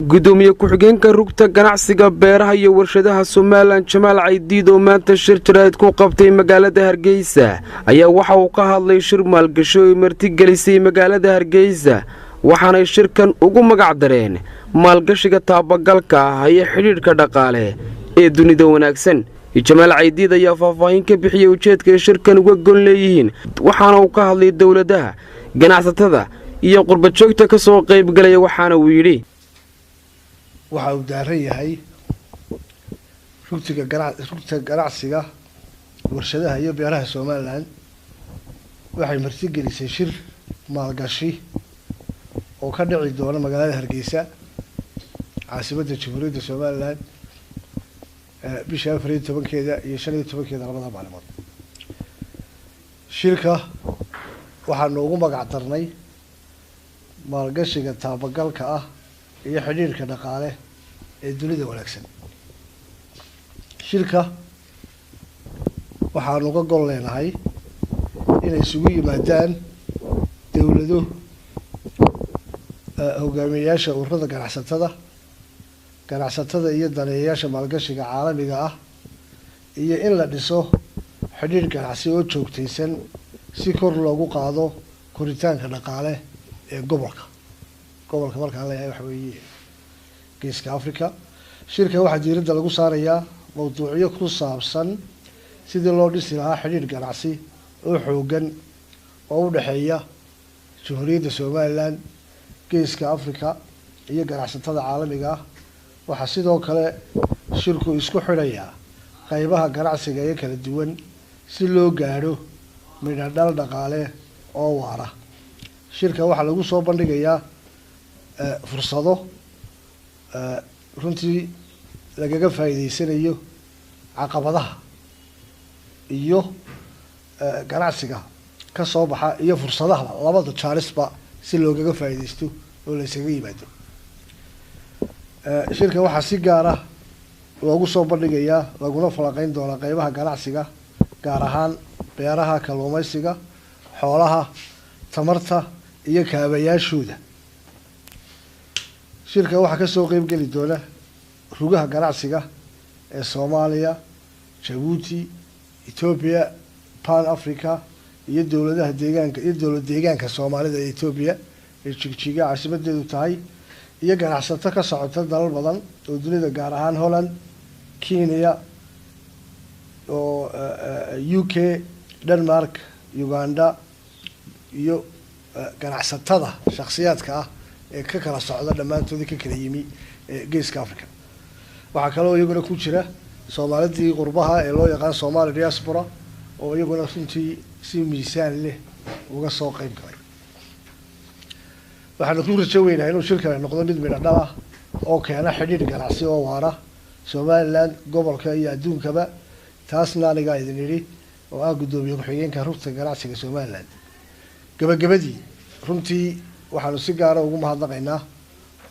Gudoomiye ku-xigeenka Rugta Ganacsiga, Beeraha iyo Warshadaha Somaliland, Jamaal Caydiid, oo maanta shir jaraa'id ku qabtay magaalada Hargeysa, ayaa waxa uu ka hadlay shir maalgasho ay martigelisay magaalada Hargeysa, waxaanay shirkan ugu magac dareen maalgashiga taabagalka ah iyo xidhiidhka dhaqaale ee dunida wanaagsan. Jamaal Caydiid ayaa faahfaahin ka bixiyey ujeedka ay shirkan uga gon leeyihiin, waxaana uu ka hadlay dowladaha, ganacsatada iyo qurbajoogta ka soo qaybgalaya, waxaana uu yidhi: Waxa uu daaran yahay rugtiga gana rugta ganacsiga, warshadaha iyo beeraha Somaliland waxay martigelisay shir maalgashi oo ka dhici doona magaalada Hargeysa, caasimadda Jamhuuriyadda Somaliland, bisha 14-keeda iyo 15-keeda, labada maalimood. Shirka waxaanu ugu magac darnay maalgashiga taabagalka ah iyo xidhiidhka dhaqaale ee dunida wanaagsan. Shirka waxaanu uga gol leenahay inay isugu yimaadaan dowlado, hogaamiyeyaasha ururada ganacsatada, ganacsatada iyo daneeyayaasha maalgashiga caalamiga ah, iyo in la dhiso xidhiidh ganacsi oo joogtaysan si kor loogu qaado koritaanka dhaqaale ee gobolka. Gobolka markaan leeyahay waxa weeye Geeska Africa. Shirka waxaa diiradda lagu saarayaa mawduucyo ku saabsan sidii loo dhisi lahaa xidhiidh ganacsi oo xoogan oo u dhexeeya Jamhuuriyadda Somaliland, Geeska Africa iyo ganacsatada caalamiga ah. Waxaa sidoo kale shirku isku xidhayaa qeybaha ganacsiga ee kala duwan si loo gaadho midho dhal dhaqaale oo waara. Shirka waxaa lagu soo bandhigayaa fursado runtii lagaga faa'iideysanayo caqabadaha iyo ganacsiga ka soo baxa iyo fursadahaba, labada jaanisba si loogaga faa'iideysto oo la isaga yimaado. Shirka waxaa si gaar ah loogu soo bandhigayaa laguna falanqeyn doonaa qeybaha ganacsiga, gaar ahaan beeraha, kalluumeysiga, xoolaha, tamarta iyo kaabayaashooda. Shirka waxaa kasoo qeyb geli doona rugaha ganacsiga ee Soomaaliya, Jabuuti, Ethiopia, Pan Africa iyo dowladaha deegaanka iyo dowlad deegaanka Soomaalida ee Ethiopia ee Jigjiga caasimadeedu tahay, iyo ganacsato ka socota dalal badan oo dunida, gaar ahaan Holland, Kenya oo UK, Denmark, Uganda iyo ganacsatada shaksiyaadka ah ee ka kala socda dhammaantoodii ka kala yimi Geeska Africa. Waxaa kaloo iyaguna ku jira Soomaalidii qurbaha ee loo yaqaan Somali diaspora, oo iyaguna runtii si miisaan leh uga soo qeyb galay. Waxaanu ku rajo weynahay inuu shirkani noqdo mid midho dhal ah oo keena xidhiidh ganacsi oo waara Somaliland, gobolka iyo adduunkaba. Taasna anigaa idin idhi oo ah guddoomiye ku-xigeenka Rugta Ganacsiga Somaliland. Gabagabadii, runtii waxaanu si gaara ugu mahadnaqaynaa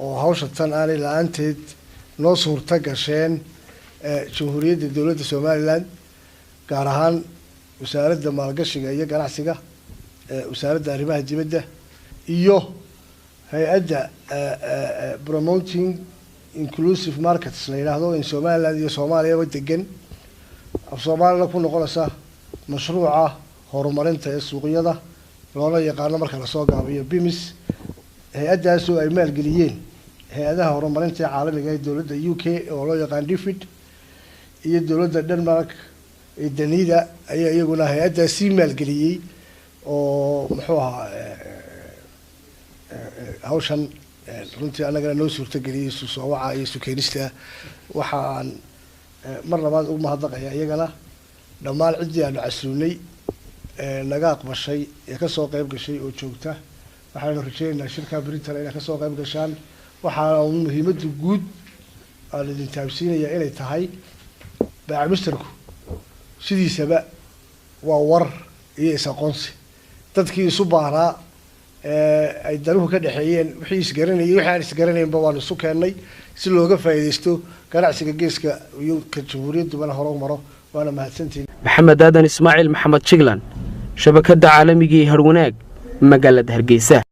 oo hawsha tan aanay la-aanteed noo suurta gasheen Jamhuuriyadda dowladda Somaliland, gaar ahaan Wasaaradda Maalgashiga iyo Ganacsiga, Wasaaradda Arrimaha Dibadda iyo hay-adda Promoting Inclusive Markets la yidhaahdo in Somaliland iyo Soomaaliyaba degan, af Soomaalina ku noqonaysa mashruuca horumarinta ee suuqyada, loona yaqaano marka lasoo gaabiyo BIMIS. Hay-addaas oo ay maalgeliyeen hay-adaha horumarinta ee caalamiga ee dowladda UK oo loo yaqaan DFID iyo dowladda Denmark ee Danida ayaa iyaguna hay-addaas sii maalgeliyey oo muxuu ahaa hawshan runtii annagana noo suurtageliyey isu soo waca iyo isu keenista. Waxa aan mar labaad ugu mahadnaqaya iyagana dhammaan ciddii aanu casuunay naga aqbashay ee kasoo qayb gashay oo joogta. Waxaanu rajeynaynaa shirka Britain inay kasoo qayb gashaan. Waxaana muhiimadda guud aan idin taabsiinaya inay tahay baacmushtarku sidiisaba waa war iyo is-aqoonsi dadkii isu baahnaa ay danuhu ka dhexeeyeen, wixii isgaranayay, wixii aan isgaranaynba waanu isu keennay si looga faa'iidaysto ganacsiga geeska iyo ka jamhuuriyaddubana hore u maro. Waana mahadsantihin. Maxamed Aadan Ismaaciil, Maxamed Jiglan, shabakadda caalamiga ee Harwanaag, magaalada Hargeysa.